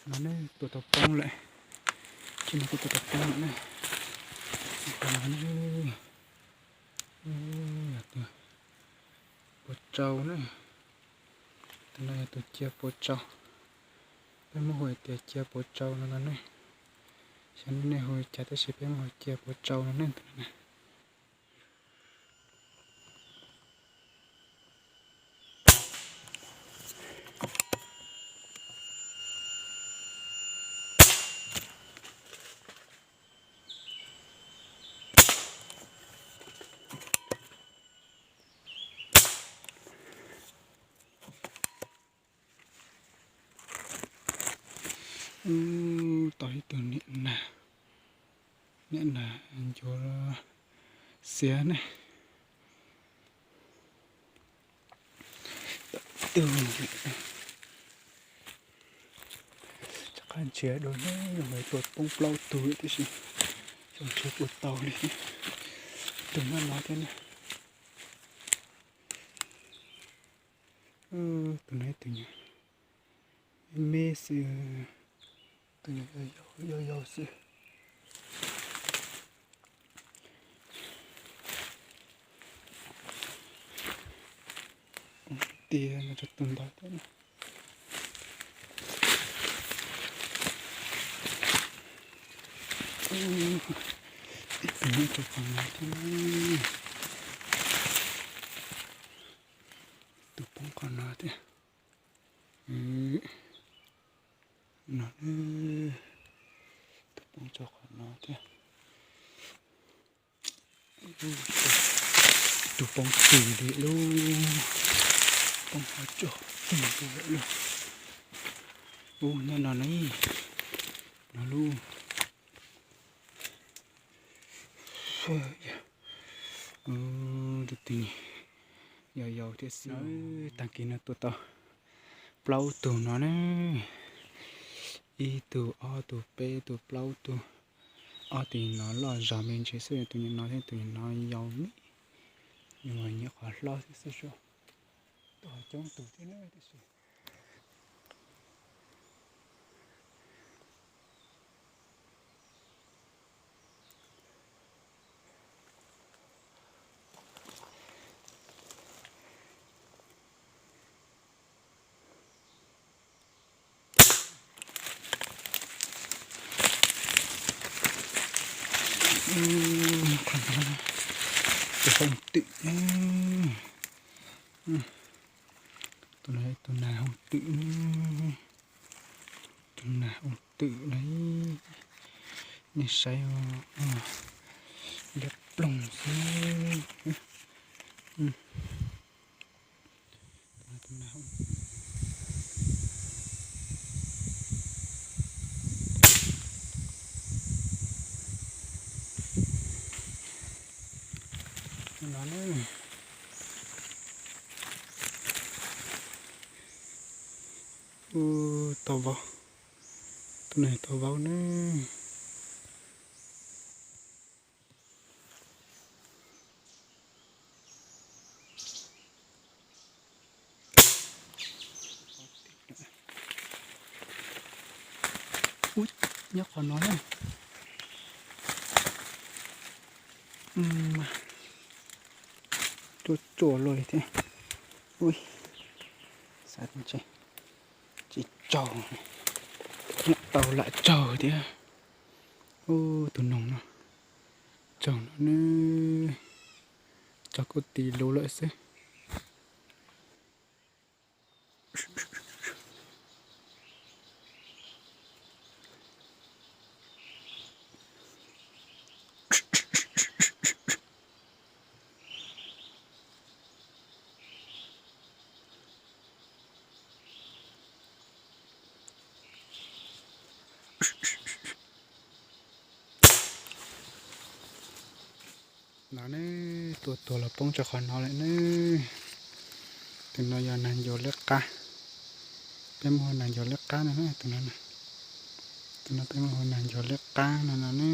No ne, tua tau poob lawm. Tsis no kuj tua tau poob lawm ne. Tus no ne, yog tus puas tsau ne. Tus no yog tus cia puas tsau. Peb muab hu hais tias cia puas tsau no no ne. Xyov nej hu li cas tab sis peb muab hu cia puas tsau no ne, tus no ne. Tau ib tug niam nag, niam nag ncuav xiav ne. Tau ib tug, rov qab nrhiav dua ne, yog mus tua poob plaub tug lawm tib si, tsis nrhiav puas tau li. Tus no no thiab ne. Tus no ib tug nyuag me me xwb, tus no yau yau xwb. Tias no rau tus ntawd thiab. Ib tug nyob rau qhov no thiab. Tus poob qhov no thiab. No, tus poob rau qhov no thiab. Tus poob twm li lub, poob qhov tsuag twm li lub. Ub, nyob no ne, no lub. Tus twg yau yau thiab xwb. Tag kis no tua tau plaub tug no ne, ib tug, ob tug, peb tug, plaub tug. Ob tug no loj zog me ntsis xwb, tus no thiab tus no yau me, nws mas nyiam qhov hlob xwb xwb. Tua coob tug thiab ne tab sis Tus hooj twm ne, tus no tus nas hooj twm ne, tus nas hooj twm ne, nej saib liab ploog xwb. No ne, ub, tau vau, tus no tau vau ne. Ub, nyob qhov no ne. Tsuaj tsuaj luaj li thiab. Ub, xav tsis tsaug, nyob tau lam tsaug thiab. Ub, tus noog no, tsaug no ne, tsaug kuj tis lus lawm xwb. No ne, tua tuag los poob rau qhov no lawm ne. Tus no yog nas ncuav liab qab. Peb muab hu nas ncuav liab qab no ne, tus no, tus no peb muab hu nas ncuav liab qab no no ne.